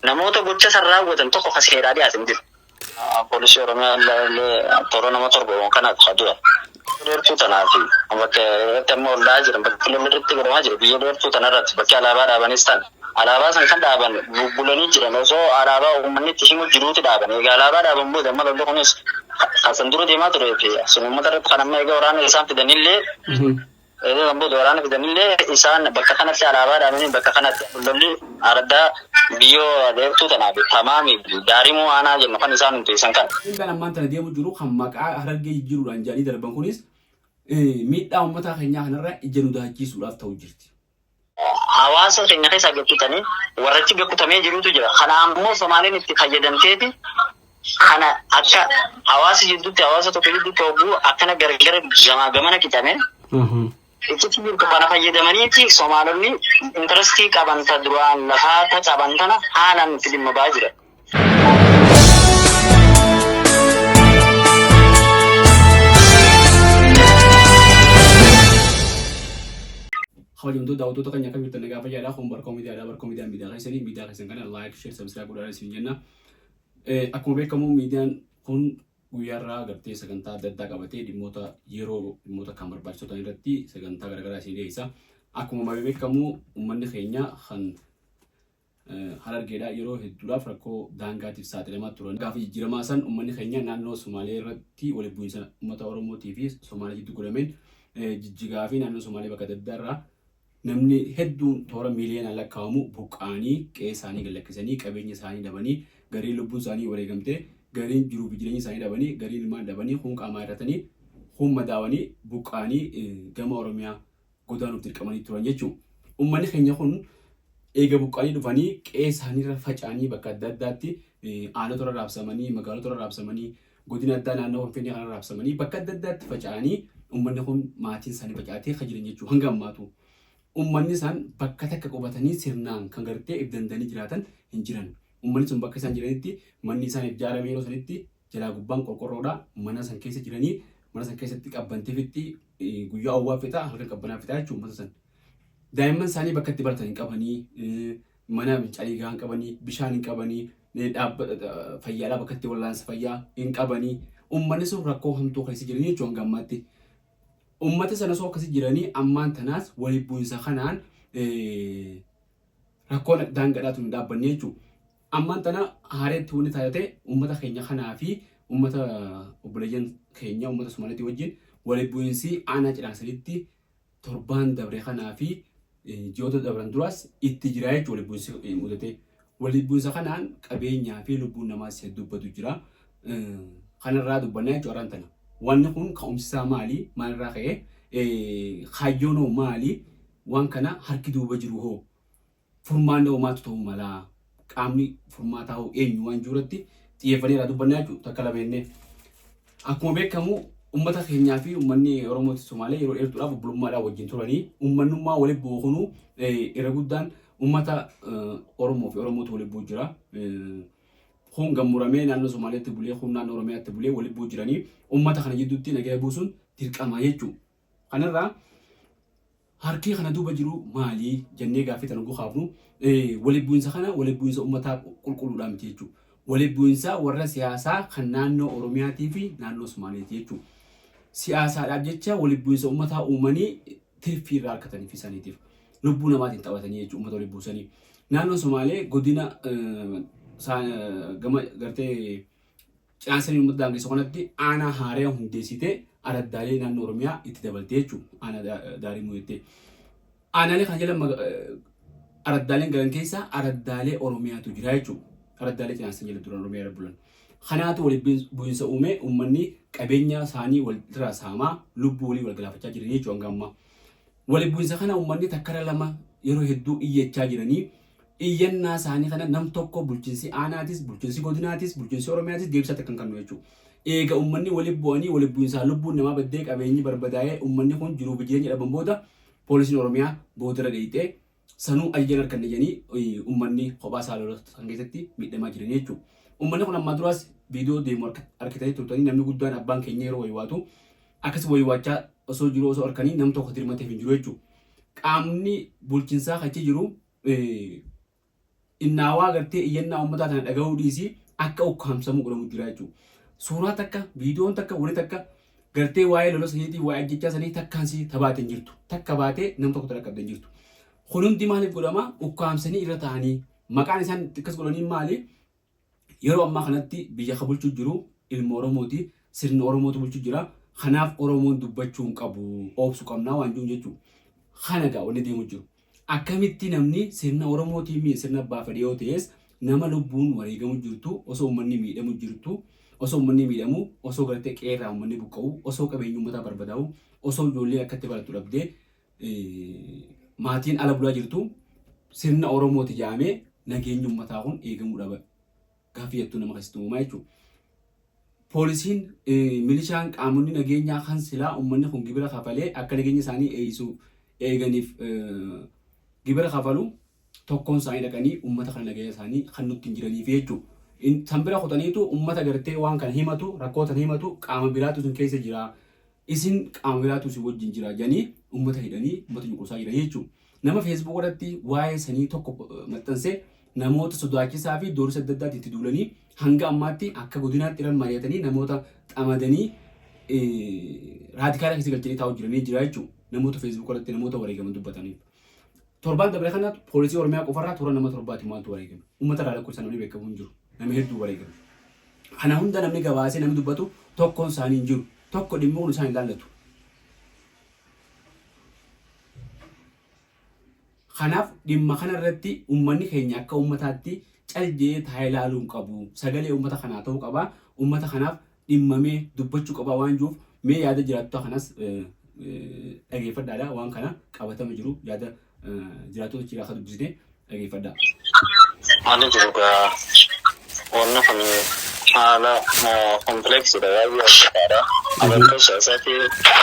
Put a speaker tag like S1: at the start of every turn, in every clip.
S1: Namoota gocha san raawwatan tokko ka seeraa dhiyaate hin jiru. Poolisii Oromiyaa illee toora nama 7 kanaatu ka du'an. Dheertuu tanaa fi bakka irratti amma ol dha'aa jiran bakki lolli irratti godhamaa jiru biyya dheertuu tana irratti bakki alaabaa dhaabanis tan. Alaabaa san kan dhaaban bubbulanii jiran osoo alaabaa uummanni itti himu jiruuti dhaaban. Egaa alaabaa dhaaban booda amma lolli kunis kan san dura deemaa turee fi sun uummata irratti kan amma egaa waraana isaan fidanillee Eega kan booda waraana fidanillee isaan bakka kanatti alaabaa dhaabanii bakka kanatti lolli araddaa biyyoo dheertuu tanaa fi tamaamii fi daarimuu aanaa jennu kan isaan hundeessan kana.
S2: Miidhaan ammaan tana deemu jiru kan maqaa Harargee jijjiiruudhaan jedhanii darban kunis miidhaa uummataa keenyaa kanarra ija nu daachiisuudhaaf ta'u jirti.
S1: Hawaasa keenya keessaa gad kutanii warra achi gad kutamee jirutu jira. Kana ammoo Somaaleen itti fayyadamteeti kana akka hawaasa jidduutti hawaasa tokko jidduutti hogguu akkana gargar gamaa gamana qicame itti jirtu kana fayyadamaniiti Somaalonni intarestii qaban ta duraan lafaa ta qaban tana haalaan itti dhimma ba'aa jiran.
S2: Kabajamtoota daawwattoota keenya akkam jirtan nagaa fayyaadha. Kun Barkoo Miidiyaadha. Barkoo Miidiyaan miidiyaa keessanii miidiyaa keessan kana like, share, subscribe godhaa isin jenna. Akkuma beekamu miidiyaan kun guyyaarraa gartee sagantaa adda addaa qabatee dhimmoota yeroo dhimmoota kan barbaachisoo ta'an irratti sagantaa garaagaraa isin dhiyeessa. Akkuma beekamu uummanni keenya kan Harargeedha yeroo hedduudhaaf rakkoo daangaatiif saaxilamaa turan. Gaafa jijjiiramaa san ummanni keenya naannoo Sumaalee irratti walitti bu'iinsa ummata Oromootii fi Somaalee jidduu godhameen Jijjigaa fi naannoo Somaalee bakka adda addaa irraa namni hedduun toora miiliyoonaan lakkaa'amu buqqa'anii qe'ee isaanii gad lakkisanii qabeenya isaanii dhabanii gariin lubbuun isaanii wareegamtee gariin jiruu fi jireenya isaanii dhabanii gariin ilmaan dhabanii kuun qaamaa hir'atanii kuun madaawanii buqqa'anii gama Oromiyaa godaanuuf dirqamanii turan jechuudha. Uummanni keenya kun eega buqqa'anii dhufanii qe'ee isaaniirra faca'anii bakka adda addaatti aanota irra raabsamanii magaalota irra raabsamanii godina addaa naannoo Finfinnee kana raabsamanii bakka adda addaatti faca'anii uummanni kun maatiin isaanii facaatee kan jiran jechuudha hanga ammaatu. Uummanni isaan bakka takka qubatanii sirnaan kan gartee if danda'anii jiraatan hin jiran. Uummanni sun bakka isaan jiranitti manni isaaniif ijaarame yeroo sanitti jalaa gubbaan qorqorroodha. Mana san keessa jiranii mana san keessatti qabbantee fixxi guyyaa owwaa fixa halkan qabbanaa fixa jechuun uummata san. Daa'imman isaanii bakka itti baratan hin qabanii mana fincaanii gahaa hin qabanii bishaan hin qabanii dhaabbata fayyaadhaa bakka itti wallaansa fayyaa hin qabanii uummanni sun rakkoo hamtuu keessa jiranii jechuun hanga ammaatti. Uummata sana osoo akkasii jiranii ammaan tanaas waliin bu'insa kanaan rakkoon daangaadhaatu hin dhaabbanne jechuudha. Ammaan tana haareetti wanni taate uummata keenya kanaa fi uummata obboleeyyan keenya uummata Somaaliitii wajjin waliin bu'iinsi aanaa Cinaaksanitti torbaan dabre kanaa fi ji'oota dabran duraas itti jira jechuudha waliin bu'iinsi mudate. Waliin bu'iinsa kanaan qabeenyaa fi lubbuun namaas hedduu badu jira. Kanarraa dubbannaa jechuudha har'aan tana. Wanni kun ka'umsi isaa maali? Maalirraa ka'e? Kaayyoon hoo maali? Waan kana harki duuba jiru hoo? Furmaanni hoo maaltu ta'uu malaa? Qaamni furmaataa hoo eenyu waan jiru irratti xiyyeeffannee irraa dubbannaa jechuudha takka lama jennee. Akkuma beekamu uummata keenyaa fi uummanni Oromoo fi Somaalee yeroo dheertuudhaaf obbolummaadhaan wajjin turanii uummanummaa walitti bu'u kunuu irra guddaan uummata Oromoo fi Oromootu walitti bu'u jira. Kun gammuramee naannoo Somaaleetti bulee kun naannoo Oromiyaatti bulee walitti bu'u jiranii uummata kana jidduutti nagaya buusuun dirqama jechuudha. Kanarraa Harkii kana duuba jiru maali jennee gaaffii tana oguu kaafnu walitti bu'insa kana walitti bu'insa uummataa qulqulluudhaa miti jechuudha. Walitti bu'insa warra siyaasaa kan naannoo Oromiyaatii fi naannoo Somaaleeti jechuudha. Siyaasaadhaaf jecha walitti bu'insa uummataa uumanii tirfii irraa argatanii fi isaaniitiif lubbuu namaatiin taphatanii jechuudha uummata walitti buusanii. Naannoon Somaalee godina gama gartee Caansanii uummata daangessu kanatti aanaa haaraya hundeessitee araddaalee naannoo Oromiyaa itti dabaltee jechuudha. Aanaa Daarimuu jettee. Aanaalee kana jala araddaaleen galan keessaa araddaalee Oromiyaatu jira jechuudha. Araddaalee Cinaansan jala duraan Oromiyaa irra bulan. Kanaatu walitti bu'iinsa uumee uummanni qabeenya isaanii walirraa saamaa lubbuu walii wal galaafachaa jiran jechuudha hanga ammaa. Walitti bu'iinsa kana uummanni takkara lama yeroo hedduu iyyachaa jiranii iyyannaa isaanii kana nam tokko bulchiinsi aanaatis, bulchiinsi godinaatis, bulchiinsi Oromiyaatis deebisaa takka hin kennu jechuudha. Eega uummanni walitti bu'anii walitti bu'iinsaa lubbuun namaa baddee qabeenyi barbadaa'ee uummanni kun jiruu fi jireenya dhaban booda poolisiin Oromiyaa boodarra dheeyxee sanuu ajajan harkanne jedhanii uummanni kophaa isaa lola kan keessatti miidhamaa jiran jechuudha. Uummanni kun ammaa duraas viidiyoo deemu harkitanii turtanii namni guddaan abbaan keenya yeroo waywaatu akkas waywaachaa osoo jiru osoo harkanii nam tokko dirmateef hin jiru jechuudha. Qaamni bulchiinsaa achi jiru Innaawaa gartee iyyannaa uummataa tana dhagahuu dhiisii akka ukkaamsamu godhamu jira jechuudha. Suuraa takka, viidiyoon takka, wani takka gartee waa'ee lola saniitii, waa'ee ajjechaa sanii takkaan si tabaate hin jirtu. Takka baatee nama tokko tana qabde hin jirtu. Kun hundi maaliif godhama? Ukkaamsanii irra ta'anii maqaan isaan akkas godhanii maali? Yeroo ammaa kanatti biyya ka bulchuu jiru ilma Oromooti. Sirna Oromootu bulchuu jira. Kanaaf Oromoon dubbachuu hin qabu. Oobsu qabnaa waan jiru jechuudha. Kana gaa wanni deemu jiru. Akkamitti namni sirna Oromootiin mi'i sirna abbaa fedhe yoo ta'es nama lubbuun wareegamu jirtu, osoo uummanni miidhamu jirtu, osoo uummanni miidhamu, osoo gartee qeerraa uummanni buqqa'u, osoo qabeenyi uummataa barbadaa'u, osoo ijoolleen akkatti barattu dhabdee maatiin ala bulaa jirtu, sirna Oromooti jedhamee nageenyi uummataa kun eegamuu dhaba gaaffii jettuu nama keessatti uumamaa jechuudha. Poolisiin, milishaan, qaamonni nageenyaa kan silaa uummanni kun gibira kafalee akka nageenya isaanii eegsisu eeganiif gibira kafalu tokkoon isaanii dhaqanii uummata kana nageenya isaanii kan nutti hin jiraniif jechuudha. San bira kutaniitu uummata gartee waan kana himatu, rakkoo tan himatu qaama biraatu isin keessa jira. Isin qaama biraatu isin wajjin jira jedhanii uummata hidhanii uummata cunqursaa jiran jechuudha. Nama Facebook irratti waa'ee sanii tokko maxxansee namoota sodaachisaa fi doorsisa adda addaatti itti duulanii hanga ammaatti akka godinaatti irra mari'atanii namoota xamadanii raadikaala keessa galchanii taa'u jiranii jira jechuudha. Namoota Facebook irratti namoota wareegaman dubbataniif. Torbaan dabre kana poolisii Oromiyaa qofarraa toora nama 7ti maaltu wareegame. Uummata irraa lakkoofsaan namni beekamu hin jiru. Nama hedduu wareegame. Kana hunda namni gabaasee namni dubbatu tokkoon isaanii hin jiru. Tokko dhimmi kun isaan hin laallatu. Kanaaf dhimma kana irratti uummanni keenya akka uummataatti cal jedhee taa'ee ilaaluu hin qabu. Sagalee uummata kanaa ta'uu qaba. Uummata kanaaf dhimmamee dubbachuu qaba waan jiruuf mee yaada jiraattota kanas dhageeffadhaadha. Waan kana qabatama jiru yaada jiraattota jiraa akka dubbisne dhageeffadhaa.
S1: Haalli jiru gaa wanni kun haala kompleksiidha, baay'ee ulfaataadha. Agartee siyaasaati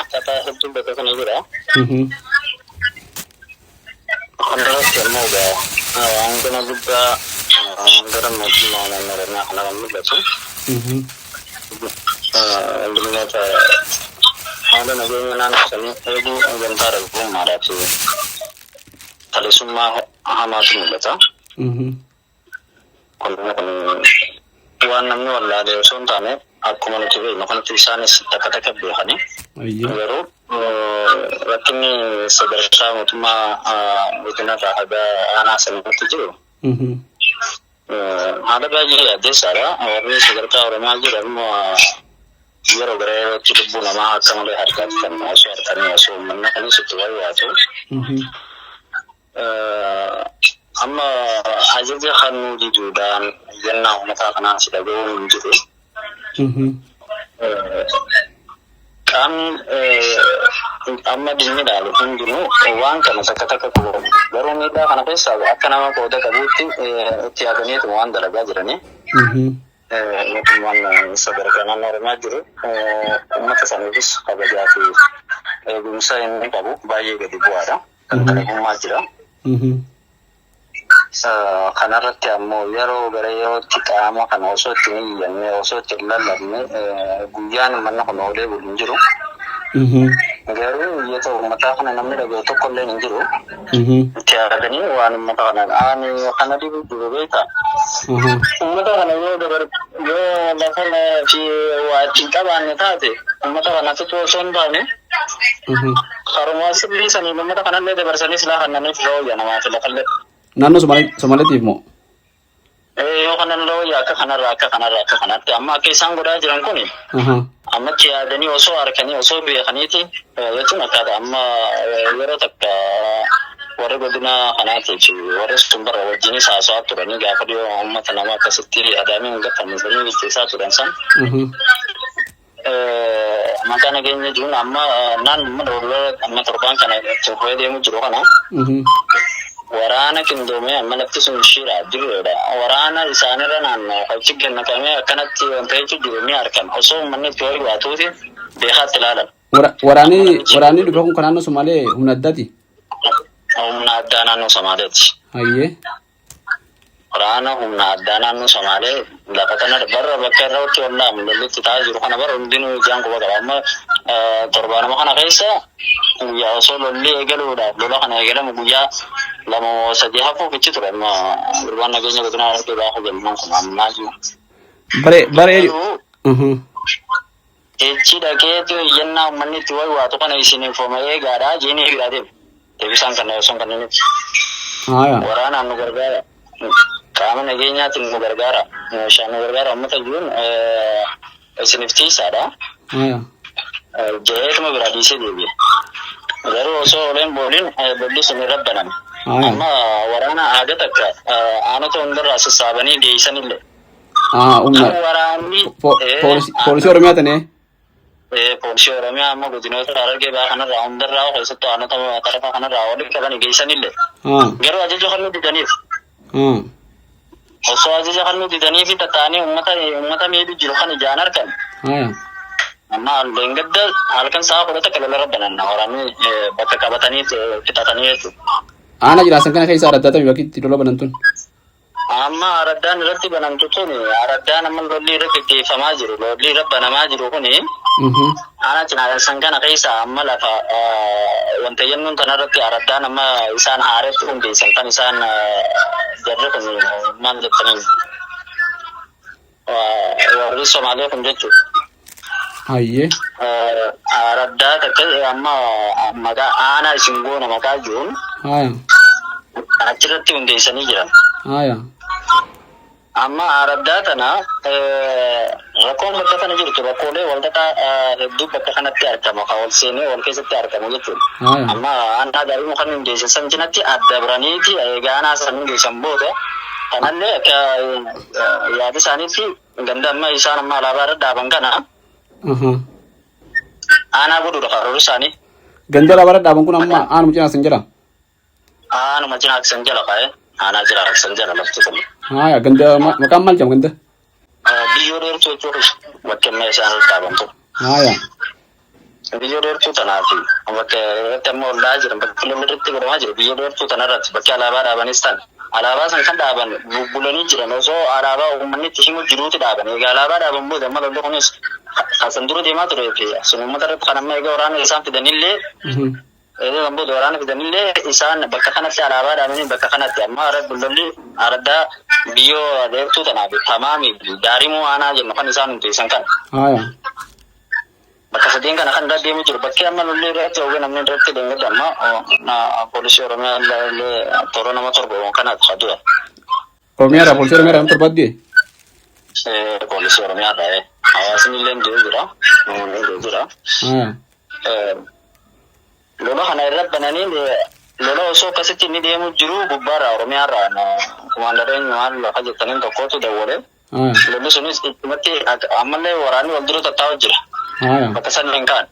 S1: akkaataa hedduun bakka kana jira. Kana irratti ammoo gaa hangana guddaa gara mootummaa naannoo Oromiyaa kana kan mul'atu. Dhimmoota haala nageenya naannoo sanii eeguu gamtaa dhabummaadhaa fi talisummaa hamaatu mul'ata. Kun waan namni wallaalee osoo hin taane, akkuma nuti beeknu kanatti isaanis takka takka beekanii. Garuu rakkinni sadarkaa mootummaa godinarraa haga aanaa sanitti jiru haala baay'ee yaaddeessaadha. Warri sadarkaa Oromiyaa jiru ammoo yeroo gara yerootti lubbuu namaa akka malee harkaatti kan osoo harkanii osoo uummanni kunis itti wayyaatu. Amma ajaja kan nu diduudhaan iyyannaa uummataa kanaa si dhaga'uun hin jiru. Qaamni amma dhimmi ilaalu hundinuu waan kana takka takka quba. Garuu miidhaa kana keessaa akka nama qooda qabuutti itti yaadaniitu waan dalagaa jiranii. Mootummaan sadarkaa naannoo Oromiyaa jiru uummata saniifis kabajaa fi eegumsa inni qabu baay'ee gadi bu'aadha. Kalaqummaa jira. Kanarratti ammoo yeroo gara yerootti qaama kana osoo itti hin iyyanne, osoo itti hin lallabne guyyaan uummanni kun oolee bulu hin jiru. Garuu iyyata uummataa kana namni dhaga'u tokko illee hin jiru. Itti yaadanii waan uummata kana ani kana dhibu jiru beektaa. Uummata kana yoo dabar yoo lafa fi waa ittiin qabaanne taate, uummata kana fixuu osoo hin taane, karuma sirrii saniin uummata kanallee dabarsanii silaa kannaniif irra wayya namaaf lafallee.
S2: Naannoo Somaaleetiif moo?
S1: Yoo kanan irra wayya akka kanarraa akka kanarraa akka kanatti amma akka isaan godhaa jiran kuni ammatti yaadanii osoo harkanii osoo beekaniiti jechuun akkaataa amma yeroo takka warri godina kanaatiif warri sun bara wajjinis haasawaa turanii gaafa dhiyoo uummata nama akkasitti adaamii hunda fannisanii bilcheessaa turan san. Maqaa nageenya jiruun amma naannoo amma torbaan kana itti fufee deemu jiru kana waraana qindoomee amma lafti sun shiira dirreedha. Waraana isaanirra naannoo achi gannaqamee akkanatti wanta jechuun jiru ni argan, osoo uummanni itti wal baatuuti beekaatti ilaalan.
S2: Waraanni dhufe kun kan naannoo Somaalee humna addaati.
S1: Humna addaa naannoo Somaaleeti.
S2: Hayyee.
S1: Waraana humna addaa naannoo Somaalee lafa kana barra bakka irratti wallaamu lolli itti ta'aa jiru kana bara hundinuu ijaan quba qaba. Amma torbaanuma kana keessa guyyaa osoo lolli eegaluudhaaf lola kana eegalamu guyyaa Lama moo sadii hafuuf ichi ture amma gurbaan nageenya godina Harargee gaafa jennuun kun ammaa jiru.
S2: Bare bare.
S1: Garuu echi dhaqeetu iyyannaa uummanni itti waywaatu kana isiniif homa eegaadha jeenii biraa deema. Deebisaan kana osoo hin kenniniif.
S2: Haya.
S1: Waraanaan nu gargaara. Qaama nageenyaatiin nu gargaara. Meeshaan nu gargaara uummata jiruun isiniif tiisaadha.
S2: Haya.
S1: Jeetuma biraa dhiisee deebi'e. Garuu osoo oleen booliin bolli sun irra baname.
S2: Haya.
S1: Amma waraana haga takka aanota hundarraa sassaabanii geessanillee.
S2: Ah, humna.
S1: Kan waraanni
S2: Poolisii Oromiyaa tane.
S1: Poolisii Oromiyaa amma godinoota Harargee bahaa kanarraa hundarraa keessattuu aanota tarafa kanarraa walitti qabanii geessanillee. Garuu ajaja kan nu didaniif. Osoo ajaja kan nu didanii fi tattaanii uummata miidhu jiru kan ijaan argan.
S2: Haya.
S1: Amma leengadda halkan sa'a 10 takka lola rabbananna waraanni bakka qabatanii fixatanii jechuudha.
S2: Aanaa jiraasan kana keessa araddaa tamii bakki itti lola banan tun?
S1: Amma araddaan irratti banamtu tun, araddaan amma lolli irra geggeeffamaa jiru, lolli irra banamaa jiru kuni aanaa Cinaasan kana keessa amma lafa wanta jennuun tanarratti araddaan amma isaan haaretti hundeessan kan isaan jarri kun maal jettaniin warri Somaalee kun jechuudha.
S2: Hayyee.
S1: Araddaa takka amma maqaa aanaa isin goona maqaa jiruun
S2: Haya.
S1: achirratti hundeessanii jiran.
S2: Haya.
S1: Amma araddaa tana rakkoon bakka kana jirtu rakkoolee walxaxaa hedduu bakka kanatti argama kan wal seenee wal keessatti argamu jechuudha.
S2: Haya.
S1: Amma aanaa gaarii kan hundeessan san cinatti adda biraniiti egaa aanaa san hundeessan booda kanallee akka yaada isaaniitti ganda amma isaan amma alaabaa irra dhaaban kana aanaa godhuudha karoorri isaanii.
S2: Ganda alaabaa irra dhaaban kun amma aanuma Cinaasan jala.
S1: Aanuma Cinaaksan jala kaa'e aanaa Cinaaksan jala lafti kun.
S2: Haya, ganda maqaan maal jedhama ganda?
S1: Biyyoo dheertuu jechuudha bakki amma isaan irra dhaaban.
S2: Haya.
S1: Biyyoo dheertuu tanaa fi bakka irratti amma ollaa jiran bakki lolli irratti godhamaa jiru biyyoo dheertuu tanarratti bakki alaabaa dhaabanis tan alaabaa san kan dhaaban bubbulanii jiran osoo alaabaa uummanni itti himu jiruuti dhaaban. Egaa alaabaa dhaaban booda amma lolli kunis kan dura deemaa turee fi sun uummata irratti kan amma egaa waraana isaan fidanillee egaa kan booda waraana fidanillee isaan bakka kanatti alaabaa dhaabanii bakka kanatti amma lolli araddaa biyyoo dheertuu tanaa fi tamaamii fi daarimuu aanaa jennu kan isaan hundeessan kan.
S2: Haya.
S1: Bakka sadeen kana kan irra deemu jiru bakki amma lolli irratti hawwee namni irratti deemee amma poolisii Oromiyaa illee toora nama torba kanaatu haa du'a.
S2: Oromiyaadhaa poolisii Oromiyaadhaa nama torbaatti du'e.
S1: Poolisii Oromiyaa irraa hawaasni illee du'ee jira. Namoonni du'ee jira.
S2: Haya.
S1: Lola kana irra bananii lola osoo akkasitti inni deemu jiru gubbaarraa Oromiyaa irraa kumaandareen maal lafa jettaniin tokkotu dawwale.
S2: Haya.
S1: Lolli sunis ittumatti ammallee waraanni wal dura tattaa'u jira.
S2: Haya.
S1: Bakka san hin kaane.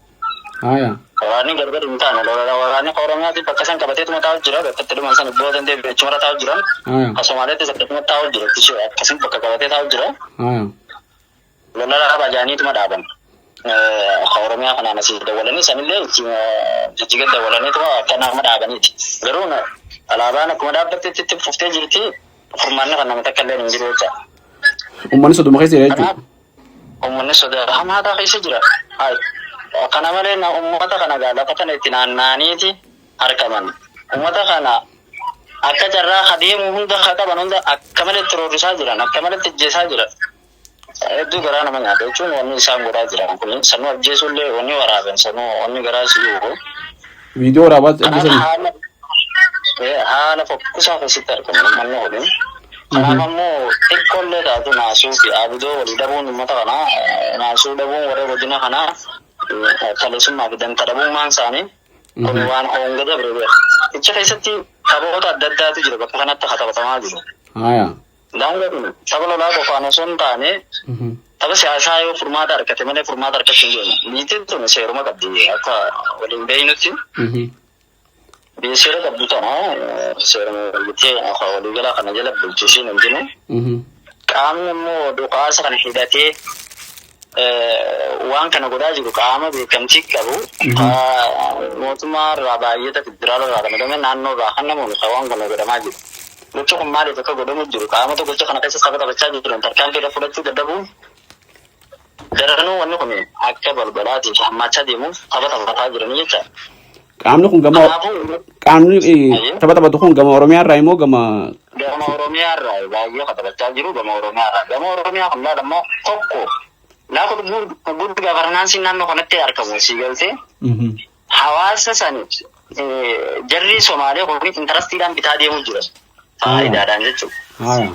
S2: Haya.
S1: Waraanni gargar hin taane. Waraanni Oromiyaati bakka san qabateetuma taa'u jira. Bakka itti dhuman san iddoo danda'e achumara taa'u jiran.
S2: Haya.
S1: Somaaleettis akkasuma taa'u jira. Akkasuma bakka qabatee taa'u jira.
S2: Haya.
S1: Lola dhaabaa jaaniituma dhaaban. Oromiyaa kanaan asii dawwalanii sanillee jijjiga dawwalaniituma akka nama dhaabaniiti. Garuu alaabaan akkuma dhaabbattetti itti fuftee jirti. Furmaanni kan nama takka illee hin jiru jecha.
S2: Uummanni sodoma keessa jira jechuudha.
S1: Uummanni sodaa hamaataa keessa jira. Kana malee uummata kana gaa lafa kana itti naanna'aniiti argaman. Uummata kana akka carraa adeemu hunda haa qaban hunda akka malee roorrisaa jiran, akka malee ajjeesaa jiran. Hedduu garaa nama nyaata jechuun wanni isaan godhaa jiran kun sanuu ajjeesullee wanni waraaban sanuu wanni garaa si jiru.
S2: Viidiyoo waraabaa
S1: Kanaaf
S2: ajjeesanii.
S1: haala fokkisaa keessatti argamu uummanni kun. Kanaaf ammoo xiqqoollee taatu naasuu fi abidoo walii dhabuun uummata kanaa, naasuu dhabuun warra godina kanaa, kaleessummaa fi danta dhabummaan isaanii kun waan honga dabre beeka. Icha keessatti taphoota adda addaatu jira bakka kanatti taphatamaa jiru.
S2: Haya.
S1: Daangaa kun tapha lolaa qofaan osoo hin taane tapha siyaasaa yoo furmaata argate malee furmaata argachuu hin deemu. Biyyi tun seeruma qabdi akka waliin beeynutti. Biyya seera qabdu tana seeruma walgitee waliigalaa kana jala bulchisiin hundinuu. Qaamni immoo dhukaasa kana hidhatee waan kana godhaa jiru qaama beekamtii qabu mootummaa irraa baay'ata federaala irraa kan godhame naannoo irraa kan namoonni waan kana godhamaa jiru. Gochi kun maaliif akka godhamu jiru qaamota gocha kana keessa saba taphachaa jiran tarkaanfii irra fudhachuu dadhabuun daranuu wanni kun akka balbalaatiif hammaachaa deemuuf tapha taphataa jiranii jecha.
S2: Qaamni kun gama
S1: Kanaafuu
S2: qaamni tapha taphatu kun gama Oromiyaa irraa immoo gama
S1: gama Oromiyaa irraa baay'ee kan taphachaa jiru gama Oromiyaa irraa. Gama Oromiyaa kun laala immoo tokko lafa good governance naannoo kanatti argamu si galtee hawaasa san jarri Somaalee kun interestiidhaan bitaa deemuu jira. Faayidaadhaan jechuudha.
S2: Haya.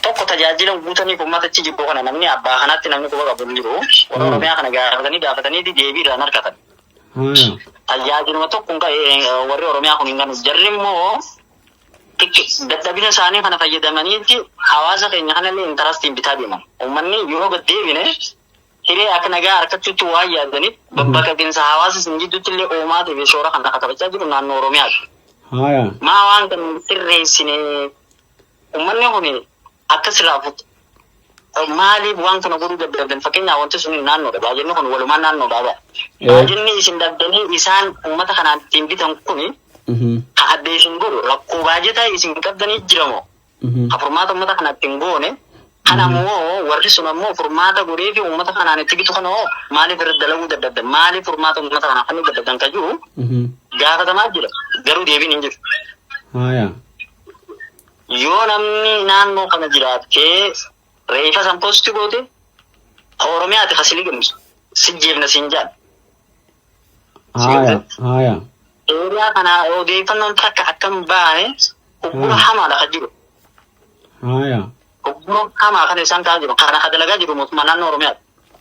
S1: Tokko tajaajila guutaniif uummata achi jiru kana namni abbaa kanatti namni quba qabu hin jiru. Warra Oromiyaa kana gaafatanii gaafatanii deebii irraan argatan.
S2: Haya.
S1: Tajaajiluma tokko warri Oromiyaa kun hin ganu. Jarri immoo dadhabina isaanii kana fayyadamaniiti hawaasa keenya kanallee interestiin bitaa deeman. Uummanni yeroo gad deebine hiree akka nagaa harkachuutti waan yaadaniif babbaqatinsa hawaasa isin jidduutti illee uumaatii fi shoora kan taphachaa jiru naannoo Oromiyaati.
S2: Haya.
S1: Maa waan kan sirreessine uummanni kun akka sirraa maaliif waan kana godhuu dadhabdan? Fakkeenyaaf wanti sun naannoodha. Baajinni kun walumaan naannoodha. Baajinni isin dhabdanii isaan uummata kanaan ittiin bitan kuni ka adda isin godhu rakkoo baajetaa isin qabdanii jiramo. Ka furmaata uummata kana ittiin goone kana ammoo warri sun ammoo furmaata godhee fi uummata kanaan itti bitu kana hoo maaliif irra dalaguu dadhabdan? Maaliif furmaata uummata kanaa kan dadhabdan ka jiru gaafatamaa jira. Garuu deebiin hin jiru.
S2: Haya.
S1: Yoo namni naannoo kana jiraattee reefa san post goote ka Oromiyaati ka silii gamsu si jeefna siin jaal.
S2: Haya. Haya.
S1: Area kana odeeffannoon takka akka hin baane uggura hamaadha ka jiru.
S2: Haya.
S1: Uggura hamaa kana isaan kaa'aa jiru. Kana ka dalagaa jiru mootummaa naannoo Oromiyaati.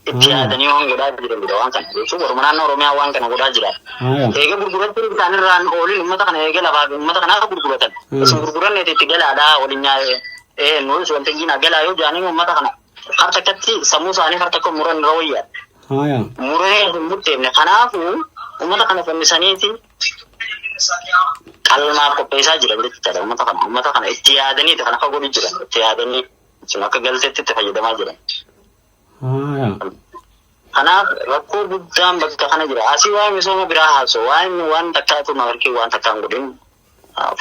S1: Itti yaadanii waan godhaa jiranidha waan kana. Jechuun warra naannoo Oromiyaa waan kana godhaa jira.
S2: Haya.
S1: Eega gurgurachuun isaanirraan ooliin uummata kana eega lafaa uummata kanaa gurguratan. Isin gurguranneeti itti galaadhaa waliin nyaa'ee nuus waltajjiin galaa yoo jedhanii uummata kana har takkatti sammuu isaanii har takka muran irra wayyaa.
S2: Haya.
S1: Muree hin murteefne. Kanaafuu uummata kana fannisaniiti qalmaaf qopheessaa jira jechuudha uummata kana. Uummata kana itti yaadaniiti kan akka godhu jiran itti yaadanii sun akka galteetti itti fayyadamaa jiran.
S2: Haya.
S1: Kanaaf rakkoo guddaan bakka kana jira. Asii waa'ee misooma biraa haasa'u waa'ee waan takkaatu magarkee waan takkaan godhin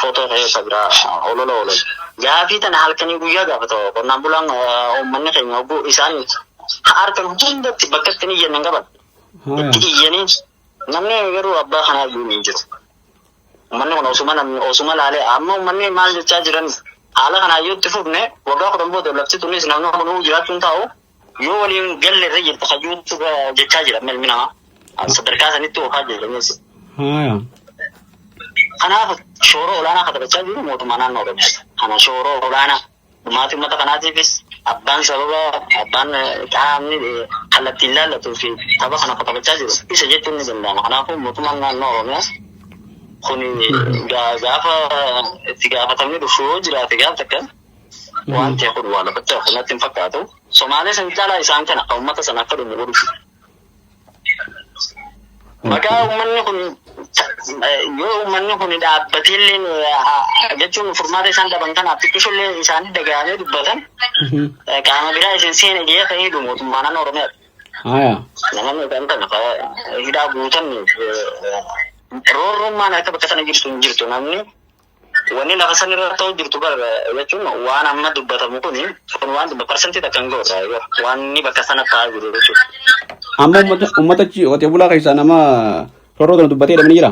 S1: footoo keessa biraa olola olola. Gaafii tana halkanii guyyaa gaafata qonnaan bulaan uummanni keenya hogguu isaan harkan hundatti bakka itti iyyan hin qaban.
S2: Haya.
S1: Itti iyyanii namni garuu abbaa kanaa iyyuu hin jiru. Uummanni kun osuma namni osuma laalee amma uummanni maal jechaa jiran haala kanaa yoo itti fufne waggaa 10 booda lafti tunis namni kun jiraachuun taa'u yoo waliin galle irra jirta hayyuutu jechaa jira ilmi namaa. Sadarkaa sanitti oofaa jira.
S2: Haya.
S1: Kanaaf shoora olaanaa kan taphachaa jiru mootummaa naannoo Oromiyaati. Kana shoora olaanaa dhumaatii uummata kanaatiifis abbaan sababa abbaan qaamni kallattiin laallatuu fi tapha kana kan taphachaa jiru isa jechuun ni danda'ama. Kanaafuu mootummaan naannoo Oromiyaa kun gaafa itti gaafatamni dhufu yoo jiraate gaafa takka waan ta'e kun waan lafatti hafu natti hin fakkaatu. Somaalee san caalaa isaan kana kan uummata sana akka dhumu godhu. Maqaa uummanni kun yoo uummanni kun dhaabbatee illee jechuun furmaata isaan dhaban kanaaf xiqqishollee isaanii dagaamee dubbatan qaama biraa isin seene jee kan hidhu mootummaa naannoo Oromiyaati.
S2: Haya.
S1: Namoonni kan kana hidhaa guutan roorrummaan akka bakka sana jirtu hin jirtu namni wanni lafa sana irra ta'u jirtu bara jechuun waan amma dubbatamu kun waan dubba parsantii takka hin godha waan inni bakka sana ta'aa jiru jechuudha.
S2: Amma uummata achi qotee bulaa keessaa nama roorroo tana dubbatee hidhamanii jira.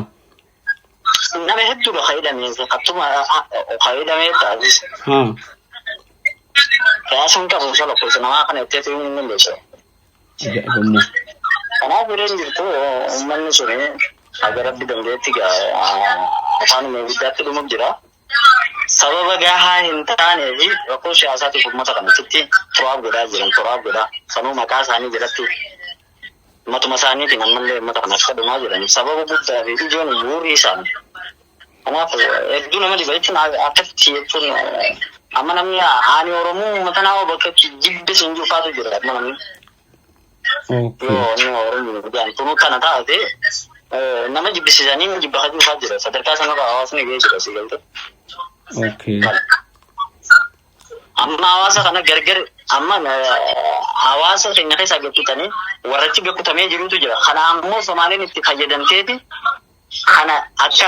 S1: Nama hedduudha kan hidhame hattuma kan hidhamee taasisu.
S2: Haa.
S1: Qiyaasuun qabu isa lakkoofsa namaa kana itti himuu hin dandeessu.
S2: Ajaa'iba immoo.
S1: Kanaaf hireen jirtu uummanni sun haga rabbi dandeetti afaanuma guddaatti dhumuuf jira. Sababa gahaa hin taanee fi rakkoo siyaasaatiif uummata kana achitti turaaf godhaa jiran turaaf godhaa sanuu maqaa isaanii jalatti matuma isaaniitiin ammallee uummata kana akka dhumaa jiran sababa guddaa fi ijoon bu'uurri isaanii. Kanaaf hedduu nama dhiba jechuun akkatti jechuun amma namni ani Oromoo uummata naa bakka jibbe siin jiru jira amma namni. Yoo inni Oromoo jedhan kun kana taate nama jibbisiisanii jibba hajuu jira sadarkaa sanarra hawaasni gahee jira si galte. Amma hawaasa kana gargar amma hawaasa keenya keessaa gakkutanii warrachi gakkutamee jirutu jira. Kana ammoo Somaaleen itti fayyadamteeti kana akka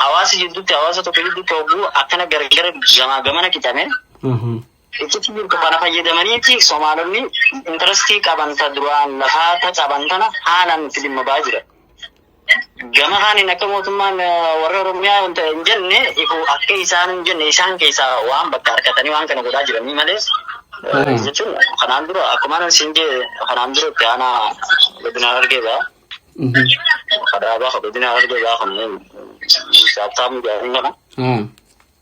S1: hawaasa jidduutti hawaasa tokko jidduutti hogguu akkana gargar gamaa gamana qicame itti jirtu kana fayyadamaniiti Somaalonni interestii qaban ta duraan lafaa ta qaban tana haalaan itti dhimma ba'aa jira. Gama kaaniin akka mootummaan warra Oromiyaa wanta hin jenne ifu akka isaan hin jenne isaan keessaa waan bakka harkatanii waan kana godhaa jiranii malee jechuun kanaan dura akkuma anan siin jee kanaan dura itti aanaa godina Harargee ba'a. Kadaabaa ka godina Harargee ba'a kanneen saabtaamuu jedhanii kana.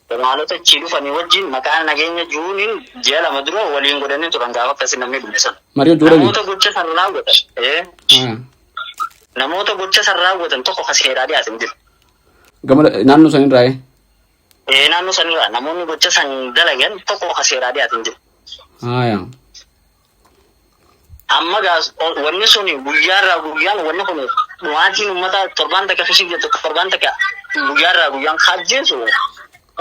S1: Somaalota achii dhufanii wajjin maqaa nageenya juuniin ji'a 2 dura waliin godhanii turan gaafa akkasii namni dhume sana.
S2: Marii hojii godhanii?
S1: Namoota gocha san raawwatan. Namoota gocha san raawwatan tokko ka seeraa dhiyaate hin jiru.
S2: Gama naannoo sanirraa ee?
S1: Ee, naannoo sanirraa namoonni gocha san dalagan tokko ka seeraa dhiyaate hin jiru.
S2: Haaya.
S1: Amma gaas wanni sun guyyaarraa guyyaan wanni kun dhumaatiin uummataa torbaan takka kishii jettu torbaan takka guyyaarraa guyyaan kaajjeesu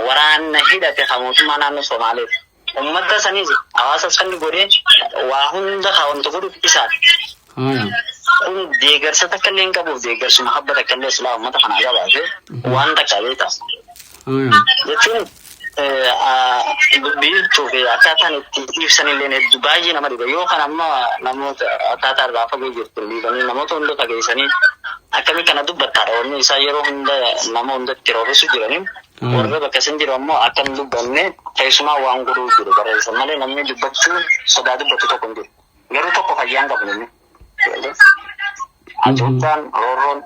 S1: waraana hidhate ka mootummaa naannoo Somaaleeti. Uummata sanis hawaasa sanni godhee waa hunda ka wanta godhu isaati.
S2: Haaya.
S1: Kun deeggarsa takka illee hin qabuuf deeggarsuma habba takka illee silaa uummata kanaa qabaate waan takka beekta.
S2: Haaya.
S1: Jechuun dubbiichuu fi akkaataan itti ibsan illee hedduu baay'ee nama dhiba. Yoo kana amma namoota akkaataa irraa fagoo jirtu dhiibanii namoota hunda fageessanii akkamii kana dubbattaadha. Wanni isaa yeroo hunda nama hundatti roorrisu jiranii warra bakka isin jiru ammoo akka hin dubbanne keessumaa waan godhuu jiru barreessan malee namni dubbachuu sodaa dubbatu tokko hin jiru. Garuu tokko fayyaan qabu namni. Hacuuccaan roorroon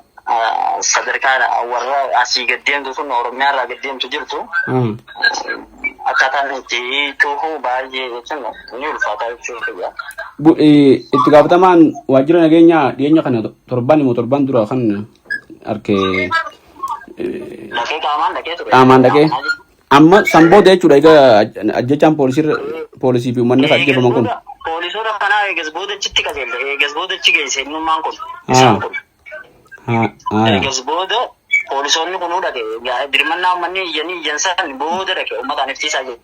S1: sadarkaa warra asii gad deemtu sun Oromiyaa irraa gad deemtu jirtu akkaataan itti hiikuuf baay'ee jechuun ni ulfaata jechuudha.
S2: Itti gaafatamaan waajjira nageenyaa dhiyeenya kana torban immoo torban dura kan arke
S1: Dhaqee qaamaan dhaqee ture.
S2: Qaamaan dhaqee. Amma san booda jechuudha egaa ajjechaan poolisii poolisii fi uummanni kan ajjeefaman kun.
S1: Poolisoota kanaa eegas booda achitti qajeelte. Eegas booda achi geesse innummaan kun. Isaan kun. Eegas booda poolisoonni kunuu dhaqe. Birmannaa uummanni iyyanii iyyan san booda dhaqe uummataan iftiisaa jiru.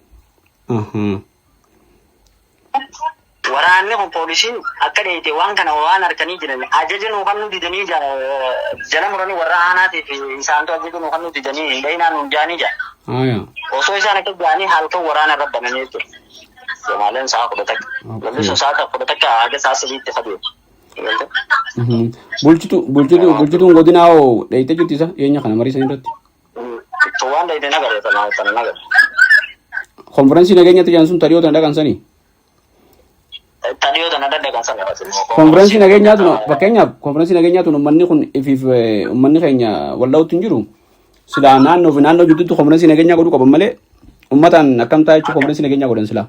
S1: Waraanni kun poolisiin akka dheeyte waan kana waan harkanii jiran ajaja nuu kannuu didanii jala muranii warra aanaatiif isaantu ajaja nuu kannuu didanii hin dhayinaa nuun jaanii jaa. Osoo isaan akka jaanii halkan waraana irra bananii jechuudha. Somaaleen sa'a 11. Lolli sun sa'a 11 haga sa'a 3tti faduu.
S2: Bulchitu bulchitu bulchituun godinaa hoo dheeyte jirti isa dhiyeenya kana marii san irratti.
S1: Waan dheeyte nagare tana tana nagare.
S2: Konfiraansii nageenyatti jedhan sun tadhiyoo tana dhaqan sanii.
S1: Tadhiyoo tana dhaqan sana.
S2: Konfiraansii nageenyaa tun fakkeenyaaf konfiraansii nageenyaa tun uummanni kun ifiif uummanni keenya walda'utti hin jiru. Silaa naannoo fi naannoo jidduutti konfiraansii nageenyaa godhuu qaban malee uummataan akkam ta'a jechuun konfiraansii nageenyaa godhan silaa.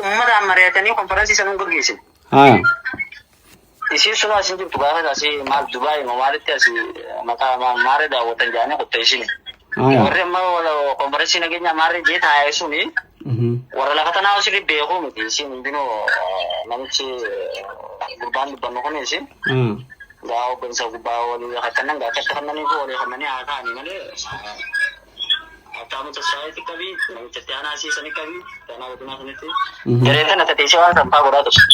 S1: Uummataan mari'atanii konfiraansii sanuu gaggeessin.
S2: Haa.
S1: Isiin sun as hin jirtu gaafa asii maal Dubaay moo maalitti asii maqaa maarree daawwatan jedhanii kutte isiin. Warri amma konfiraansii nageenyaa maarree jee taa'e suni warra lafa tanaa sirrii beekuu miti isiin hundinuu namichi gurbaan dubbannu kun isiin. Gaa hooggansa gubbaa walii kakkannan gaa akkatti kannanii fi walii kannanii haa ta'anii malee akka tasfaayetti qabii namicha itti aanaa asii sani qabii itti aanaa godinaa sanitti. Garee tana tateessee waan sanfaa godhaa ture.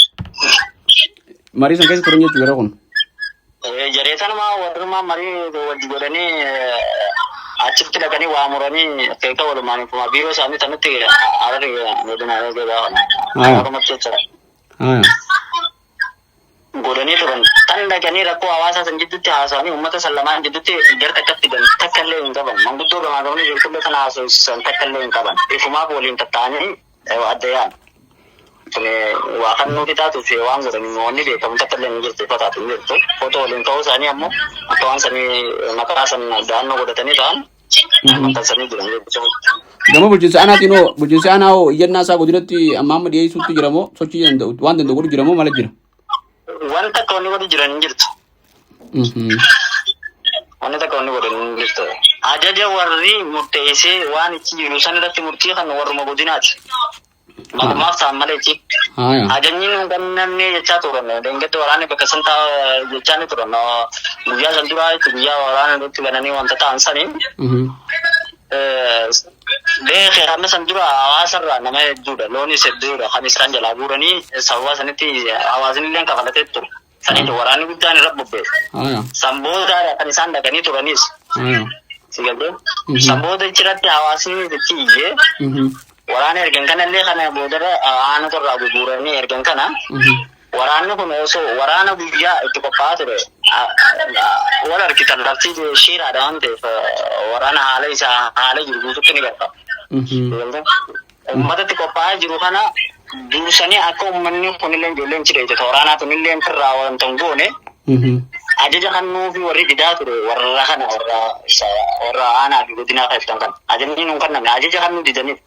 S2: Marii san keessa turan jechuudha yeroo kun.
S1: Jaree tanuma warrumaa marii wajji godhanii achitti dhaqanii waa muranii keeka walumaan ifuma biiroo isaanii sanatti harari godina gabaa kana. Harumatti jechuudha. Godhanii turan. Tan dhaqanii rakkoo hawaasaa san jidduutti haasa'anii uummata san lamaan jidduutti gar takkatti fidan takka illee hin qaban. Manguddoo gamaa gamana jirtullee tan haasofsiisan takka illee hin qaban. Ifumaaf waliin tatta'anii adda yaa'an. Kun waa kan nuti taatuuf waan godhan wanni beekamu takka illee hin jirtu ifa taatu hin jirtu. Footoo waliin ka'uu isaanii ammoo akka waan sanii maqaa san da'annoo godhatanii ta'an maxxansanii jiran jechuudha.
S2: Gama bulchiinsa aanaatiin hoo bulchiinsi aanaa hoo iyyannaa isaa godinatti amma amma dhiyeessuutti jira moo sochii danda'u waan danda'u godhu jira moo mala jira?
S1: Wanta akka wanni godhu jiran hin jirtu. Wanni takka wanni godhan hin jirtu. Ajaja warri murteessee waan itti jiru san irratti murtii kan warruma godinaati. Maqumaaf ta'an malee itti. Ajajni nu kennamne jechaa turan. Deengadda waraanni bakka san ta'a jechaa ni turan. Guyyaa san duraa jechuun guyyaa waraana irratti bananii wanta ta'an sanii. Beekee hamma san dura hawaasarraa nama hedduudha. Loonis hedduudha. Kan isaan jalaa guuranii sababa sanitti hawaasni illee kafalatee ture. Sanitti waraanni guddaan irra bobba'e. San boodaadha kan isaan dhaqanii turanis. Si galtee? San booda achirratti hawaasni itti iyyee waraana ergan kanallee kana boodarra aanota irraa guguuranii ergan kana waraanni kun osoo waraana guyyaa itti qophaa'aa ture. Wal argitan lafti shiiraadha waan ta'eef waraana haala isaa haala jiru guututti ni garta. Uummatatti qophaa'aa jiru kana dursanii akka uummanni kunillee ijoolleen cidheete waraanaa tunillee firraa wanta hin goone ajaja kennuufi warri didaa ture warra kana warra warra aanaa fi godinaa kan kana ajajni nuun kennamne ajaja kennuu didaniif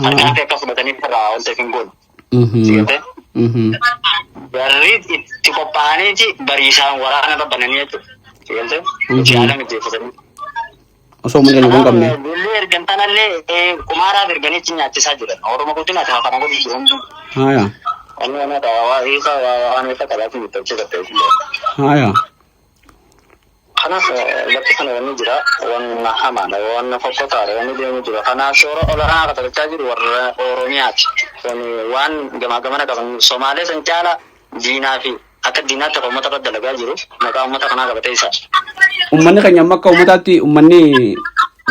S1: harkaan akka fudhataniif irraa wanta hin goone. Warri itti qophaa'aniiti bariisaan waraana babbananii jechuudha. Sigaltee? Hojii haala mijeeffatanii.
S2: Osoo uummanni keenya hin qabne.
S1: Ijoollee ergan tanallee qumaaraaf erganii achi nyaachisaa jiran. Oromoo guddina kana kana godhu jiru hundi.
S2: Haya.
S1: Wanni waan waa hiika waan hiika qabaatiin itti hojjetate.
S2: Haya.
S1: Kanaaf bakki kana wanni jira wanna hamaadha wanna fokkotaadha wanni deemu jira. Kanaaf shoora olaanaa kan taphachaa jiru warra Oromiyaati. Waan gamaa gamana qaban Somaalee san caala diinaa fi akka diinaatti akka uummata irratti dalagaa jiru maqaa uummata kanaa qabatee isa.
S2: Uummanni keenya amma akka uummataatti uummanni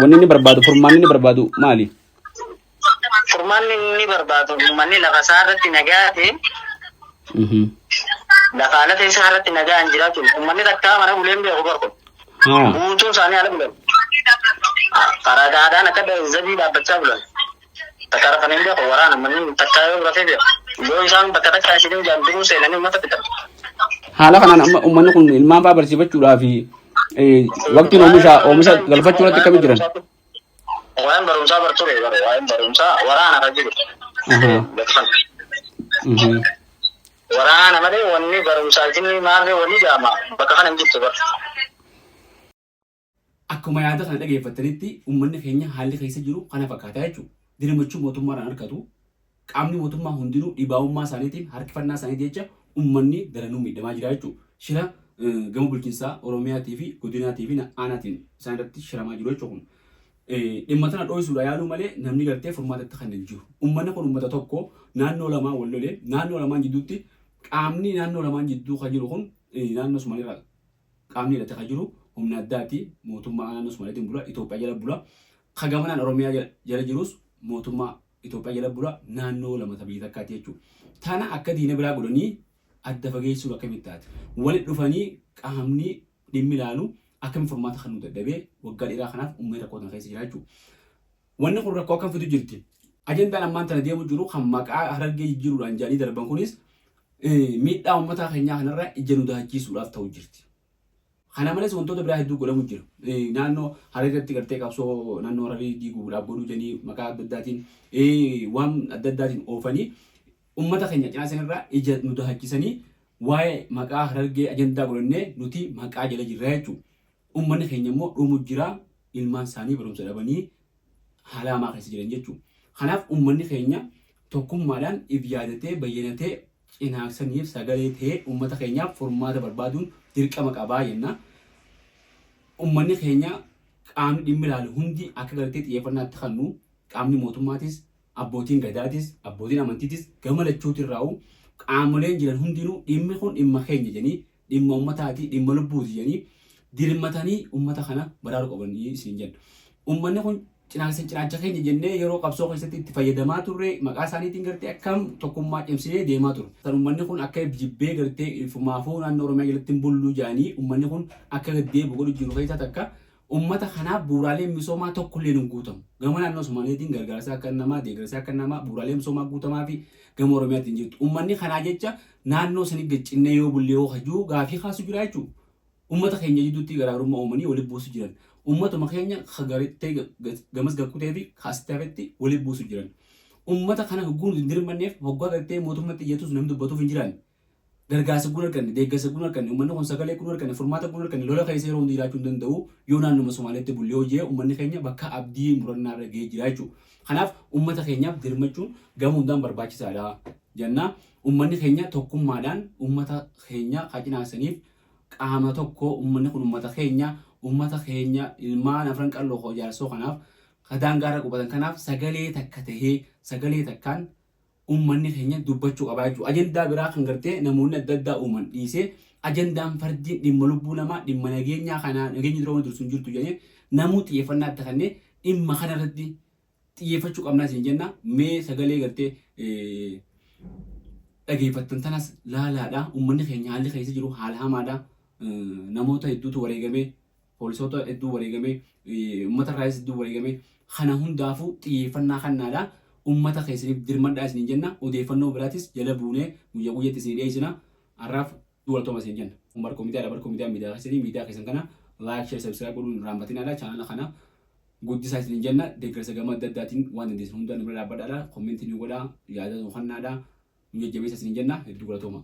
S2: wanni inni barbaadu furmaanni inni barbaadu maali?
S1: Furmaanni inni barbaadu uummanni lafa isaa irratti nagaa ta'e lafa lafa isaa irratti nagaan jiraachuun uummanni takkaa mana buleen beeku barku. Guutuun isaanii ala bulan. Karagaadhaan akka zabii dhaabbachaa bulan. Takka rafanii hin beeku waraana manni takkaa yoo rafee beeku. Yoo isaan bakka takkaa isiniin jaan duruu seenanii uummata fixan.
S2: Haala kanaan amma uummanni kun ilmaan fa'aa barsiifachuudhaa fi waqtiin oomisha galfachuu irratti akkamitti jiran?
S1: Waa'een barumsaa bar ture bara waa'een barumsaa waraana kan jiru. Bakka kana. Waraana malee wanni barumsaa jinni maallee wanni jaama bakka kana hin jirtu bara.
S2: Akkuma yaada kana dhageeffattanitti uummanni keenya haalli keessa jiru kana fakkaataa jechuudha. Dirmachuu mootummaadhaan argatu. Qaamni mootummaa hundinuu dhibaa'ummaa isaaniitiin harkifannaa isaaniitiin jecha uummanni daranuu miidhamaa jira jechuudha. Shira gama bulchiinsaa Oromiyaatii fi godinaatii fi aanaatiin isaan irratti shiramaa jiru jechuudha kun. Dhimma tana dho'isuudha yaaluu malee namni gartee furmaatatti kan hin jiru. Uummanni kun uummata tokko naannoo lamaan wal lolee naannoo lamaan jidduutti qaamni naannoo lamaan jidduu kan jiru kun naannoo Somaaliirraa qaamni hidhate kan jiru humna addaati mootummaa naannoo Somaaliitiin bula Itoophiyaa jala bula. Ka gamanaan Oromiyaa jala jirus mootummaa Itoophiyaa jala bula naannoo lama ta biyya takkaati jechuudha. Tana akka diina biraa godhanii adda fageessuun akkamitti taate? Walitti dhufanii qaamni dhimmi ilaalu akkamitti furmaata kennuu dadhabee waggaa dheeraa kanaaf uummanni rakkoo tana keessa jira jechuudha. Wanni kun rakkoo akkam fidu jirti. Ajandaan ammaan tana deemu jiru kan maqaa Harargee jijjiiruudhaan jedhanii darban kunis miidhaa uummataa keenyaa kanarra ija nu daachiisuudhaaf ta'u jirti. Kana malees wantoota biraa hedduu godhamu jira. Naannoo Harargeetti gartee qabsoo naannoo Hararii diiguudhaaf godhuu jedhanii maqaa adda addaatiin waan adda addaatiin oofanii uummata keenya cinaa sanarraa ija nu dahachiisanii waa'ee maqaa Harargee ajandaa godhannee nuti maqaa jala jirra jechuudha. Uummanni keenya immoo dhumu jira ilmaan isaanii barumsa dhabanii haala hamaa keessa jiran jechuudha. Kanaaf uummanni keenya tokkummaadhaan if yaadatee bayyanatee cinaaksaniif sagalee ta'ee uummata keenyaaf furmaata barbaaduun dirqama qabaa jenna. Uummanni keenya qaamni dhimmi ilaalu hundi akka gartee xiyyeeffannaatti kennu qaamni mootummaatis abbootiin gadaatis abbootiin amantiitis gama lachuutirraa'u qaamoleen jiran hundinuu dhimmi kun dhimma keenya jedhanii dhimma uummataati dhimma lubbuuti jedhanii dirmatanii uummata kana baraaruu qabanii isin jenna. Uummanni kun cinaaksa cinaacha keenya jennee yeroo qabsoo keessatti itti fayyadamaa turre maqaa isaaniitiin gartee akkam tokkummaa cimsinee deemaa turre. San uummanni kun akka jibbee gartee ifumaafuu naannoo Oromiyaa jalatti hin bullu jedhanii uummanni kun akka gaddeebi'u godhu jiru keessaa takka uummata kanaaf bu'uuraaleen misoomaa tokkollee hin guutamu. Gama naannoo Somaaliitiin gargaarsa akka namaa deeggarsa akka namaa bu'uuraalee misoomaa guutamaa fi gama Oromiyaatiin jirtu. Uummanni kanaa jecha naannoo sanii gad-cinnee yoo bulle yoo hajuu gaafii kaasu jira jechuudha. Uummata keenya jidduutti garaagarummaa uumanii walitti buusu jiran. Uummatuma keenya gartee gamas gakkutee fi kaasitti hafetti walitti buusu jiran. Uummata kana hogguu nuti hin dirmanneef hoggaa gartee mootummatti iyyatus namni dubbatuuf hin jiran. Gargaarsa guun arganne, deeggarsa guun arganne, uummanni kun sagalee guun arganne, furmaata guun arganne lola keessa yeroo hundi jiraachuu hin danda'u yoo naannuma Somaaliyaatti bulle yoo jee uummanni keenya bakka abdii murannaa irra gahee jira jechuudha. Kanaaf uummata keenyaaf dirmachuun gama hundaan barbaachisaadha jenna. Uummanni keenya tokkummaadhaan uummata keenya qacinaasaniif qaama tokko uummanni kun uummata keenya ilmaan afran qalloo koo jaarsoo kanaaf kadaangaarra qubatan kanaaf sagalee takka tahee sagalee takkaan uummanni keenya dubbachuu qabaa jechuudha. Ajandaa biraa kan gartee namoonni adda addaa uuman dhiisee ajandaan fardiin dhimma lubbuu namaa dhimma nageenyaa kanaa nageenyi dura wanti dursu hin jirtu jedhee namuu xiyyeeffannaa itti kennee dhimma kana irratti xiyyeeffachuu qabnaa isin jenna. Mee sagalee gartee dhageeffattan tanas laalaadha. Uummanni keenya haalli keessa jiru haala hamaadha. Namoota hedduutu wareegamee, poolisoota hedduu wareegamee, uummata irraayis hedduu wareegamee, kana hundaafuu xiyyeeffannaa kannaadha. Uummata keessaniif dirmadhaa isiniin jenna. Odeeffannoo biraatis jala buunee guyyaa guyyaatti isinii dhiyeessina. Har'aaf galatooma isin jenna. Barkoo Miidiyaadha. Barkoo Miidiyaa miidiyaa keessanii, miidiyaa keessan kana like, share, subscribe godhuun hin irraanfatinaadha. Chaanala kana guddisaa isiniin jenna. Deeggarsa gama adda addaatiin waan dandeessan hundaan nu bira dhaabbadhaadha. Comment nu godhaa, yaada nu kennaadha. Nu jajjabeessa isiniin jenna. Hedduu galatooma.